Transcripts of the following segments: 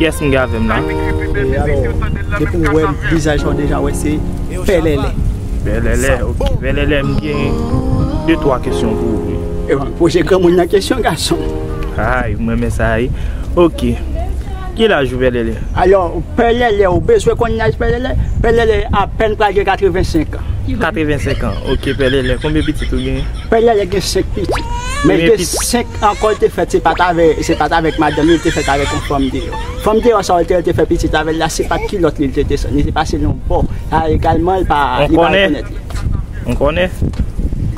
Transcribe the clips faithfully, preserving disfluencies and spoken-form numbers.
Kiyès m gen avè m la? E alò, depi w wè vizaj sa, w deja wè se Pè Lèlè. Pè Lèlè, ok. Pè Lèlè, m gen de twa kesyon pou ou, wi. E bon, poze granmoun nan kesyon, gason. Ay, m renmen sa, wi. Ok. Ki laj ou, Pè Lèlè? Alò, Pè Lèlè, ou bezwen konn laj Pè Lèlè? Pè Lèlè apèn pral gen katrevensenk an. Katrevensenk an. Ok, Pè Lèlè, konbyen pitit ou gen? Pè Lèlè gen senk pitit. Men gen senk ankò, li te fèt, se pa t avè, se pa t avèk madanm li, li te fèt avèk yon fanm deyò. Fanm deyò sa, li te, li te fè pitit avè l la, se pa t kilòt li, li te desann. Li te pase l yon bò. Sa egalman, li pa, li pa rekonèt li. On konnen.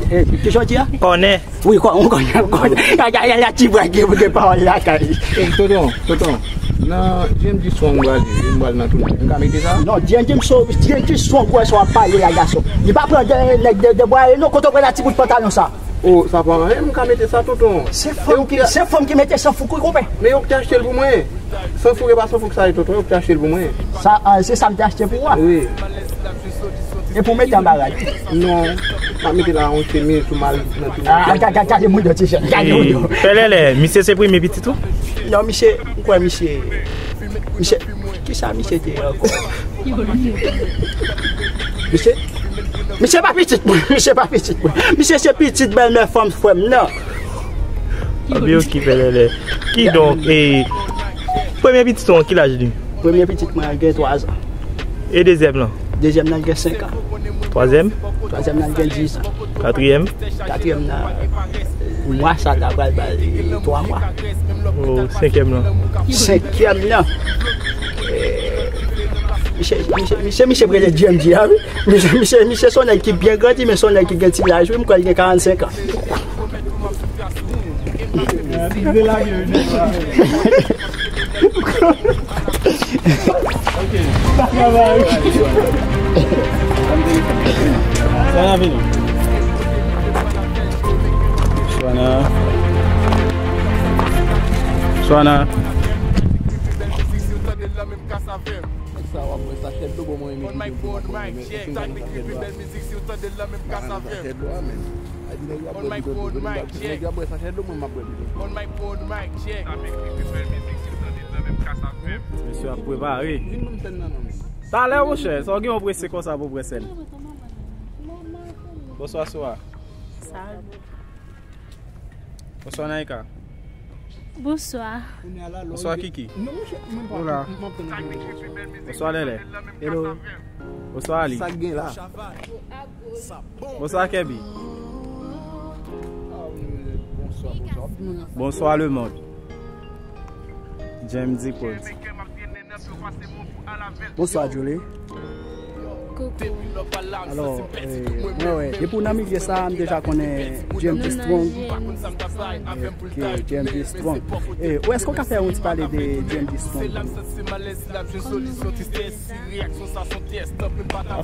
E, kijan w di a? Konnen. Wi, kon, on konnen, on konnen. Gade, gade, gade, ti bwa ki gen pawòl lakay. E, tonton, tonton. Nan D M G Strong m pral ye, m pral nan tounay. M ka mete sa? Non, D M G Strong, D M G Strong, wè sa w ap pale la, gason. Li pa pran de, nèg de, de bwa, e non, kote w pran la ti bout pantalon sa? Oh, sa pa anyen, m ka mete sa, tonton. Se fanm ki, se fanm ki mete san fou kou konpè. Men yo ki te achte l pou mwen. San fou, e pa san fou ki sa ye, tonton, yo ki te achte l pou mwen. Sa, ah, se sa m te achte pou ou a? Wi. E pou mete anba rad? Non, m ap mete la yon chemiz pou m al nan tou. Ah, gade, gade, gade moun yo, ti jèn, gade moun yo. Pè Lèlè, misye se premye pitit ou? Non, misye, m kwè misye, misye, kisa misye te ye ankò? Misye, misye pa pitit mwen, misye pa pitit mwen. Misye se pitit bèlmè fanm frè m nan. Anpi yo ki Pè Lèlè. Kidonk, e, premye pitit ou an, ki laj li? Premye pitit mwen an gen twa zan. E dezyèm lan? Dezyèm nan gen senk an. Twazyèm? Twazyèm nan gen dis an. Katriyèm? Katriyèm nan, mwa sa la pral bay twa mwa. Oh, senkyèm lan? Senkyèm nan. Eh, misye, misye, misye, misye prele D M G a, wi. Misye, misye, misye se yon nèg ki byen grandi, men se yon nèg ki gen ti laj, wi, m kwè l gen karannsenk an. Sa n ap vini. Swana. Swana. Sa w ap wè sa chèt dlo bon mwen mete pou mwen. Sa chèt dlo a, men. Nèg yo ap bwè sa chèt dlo, mwen m ap bwè dlo. Mesye ap prepare. Vin ban m sèn nan non, men. Talè, monchè, sa w gen yon prese konsa pou pran sèn? Bonswa, Swa. Salut. Bonswa, Naïka. Bonswa. Bonswa, Kiki. Hola. Bonswa, Lèlè. Hello. Bonswa, Ali. Sa k gen la? Bonswa, Kèbi. Bonswa, bonswa. Bonswa, lemonn. James D Prodz. Bonswa, Julie. Koukou. Alò, eh, mwen wè, depi w nan milye sa a, m deja konnen James Strong. Ok, James Strong. Eh, ou èske w ka fè yon ti pale de James Strong?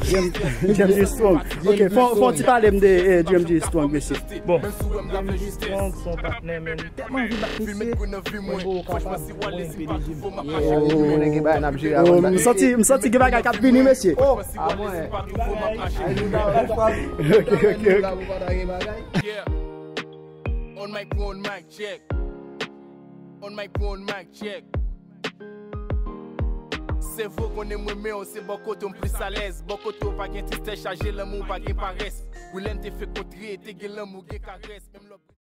James, James Strong. Ok, fè, fè yon ti pale m de, eh, James Strong, mesye. Bon, James Strong, se yon patnè, men m tèlman anvi bat misye. Mwen bo okap, mwen P D G m. Oh, m santi, m santi gen bagay k ap vini, mesye. Oh, ah, mwen. Ok, ok, ok. Yeah. On mic, on mic, check. On mic, on mic, check. Se vre konnen mwen renmen w, se bò kote w m plis alèz. Bò kote w pa gen tristès, chaje lanmou, pa gen parès. Wi, lè n te fenk kontre, te gen lanmou, gen karès. Menm lè w